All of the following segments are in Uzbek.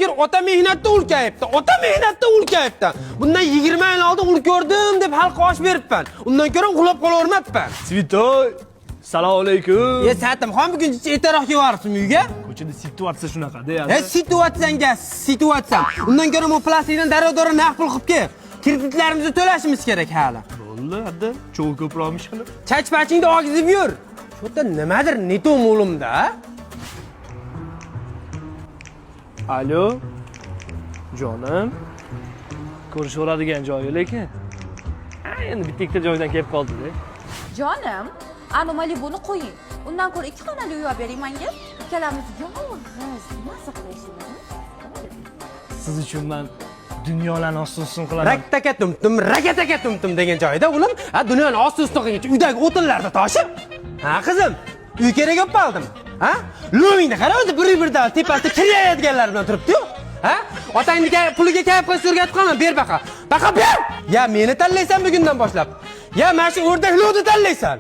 Yer ota mehnatda ulkayibdi, ota mehnatda ulkayibdi. Bundan 20 yil oldin ul ko'rdim deb xalqqa osh beribman. Undan ko'ra uxlab qolavermabman. Svitoy, salom alaykum. E Satimxon, bugun ertaroq kelvoribsizmi uyga? Ko'chada situatsiya shunaqa-da. E situatsiyanga situatsiya. Undan ko'ra bu plastikdan darrov naqd pul qilib kel. Kreditlarimizni to'lashimiz kerak hali. Bo'ldi, adda, cho'g' ko'proq ish qilib. Chach-pachingni og'izib yur. Shu nimadir neto mo'limda. Alo. Jonim. Ko'rishaveradigan joyi lekin. Ha, endi bitta ikkita joydan kelib qoldi-da. Jonim, anu Malibuni qo'ying. Undan ko'ra 2 xonali uy olib bering menga. Ikkalamiz yolg'iz maza qilishimiz. Siz uchun men dunyolarni osti ustun qilaman. Raktaka tum-tum, rakataka tum-tum degan joyida o'g'lim, ha dunyoni osti ustun qilguncha uydagi o'tinlarda toshib. Ha qizim, uy kerak bo'lib qoldimi? Ha? Lo'mingni qara o'zi bir birdan tepasida kirayotganlar bilan turibdi-yu. Ha? Otangni puliga kayf qilib o'rgatib qolaman, ber baqa. Baqa ber! Ya meni tanlaysan bugundan boshlab. Ya mana shu o'rdak lo'ni tanlaysan.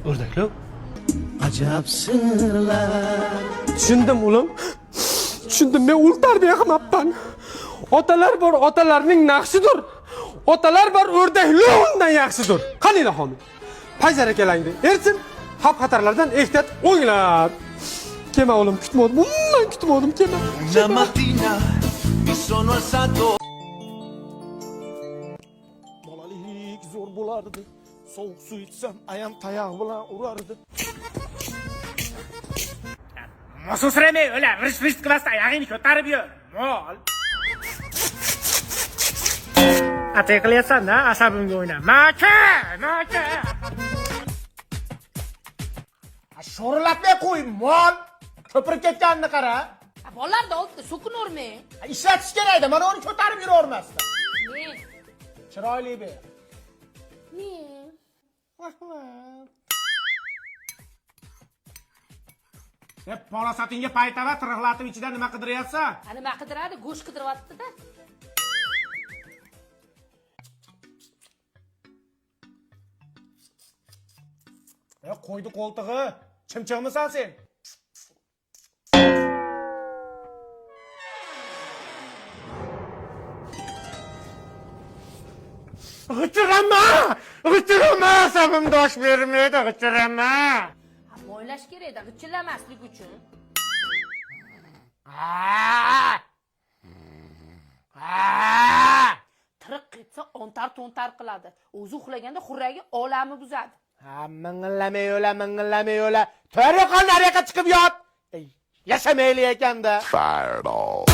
O'rdaklo. Ajab sirlar. Tushundim o'g'lim. Tushundim, men ul tarbiya qilmabman. Otalar bor, otalarning naqshidir. Otalar bor, o'rdak lo'ndan yaxshidir. Qani ilohim? Payzarakalangni ersin, xavf xatarlardan ehtiyot o'nglar. Kelma o'g'lim, kutmadim. Umuman kutmadim, kelma. Una mattina mi sono alzato. Bolalik zo'r bo'lardi. Sovuq suv ichsam ayam tayoq bilan urardi. Mosusramay o'la g'isht g'isht qilmasdan oyog'ingni ko'tarib yur, mol. Atay qilyapsan-da, asabimga o'yna. Maka, maka. Sho'rilatmay qo'y, mol. Ko'pirib ketganini qara. Bolalarni oldida so'kinavermang. Ishlatish kerakda, mana uni ko'tarib yuravermasdan. Men. Chiroyli ber. Men. Rahmat. Deb polosatingga paytava tirg'latib ichidan nima qidiryapsan? Ha, nima qidiradi? Go'sht qidiryapti-da. E, qo'ydi qo'ltig'i. Chimchiqmisan sen? G'ijirama! G'ijirama, asabimda osh bermaydi, g'ijirama. Ha, moylash kerak-da, g'ichillamaslik uchun. Tiriq ketsa ontar-to'ntar qiladi. O'zi uxlaganda xurragi olamni buzadi. Ha, ming'illamay o'la, ming'illamay o'la. To'g'ri qol, nariyoqqa chiqib yot. Ey, yashamayli ekanda. Fireball.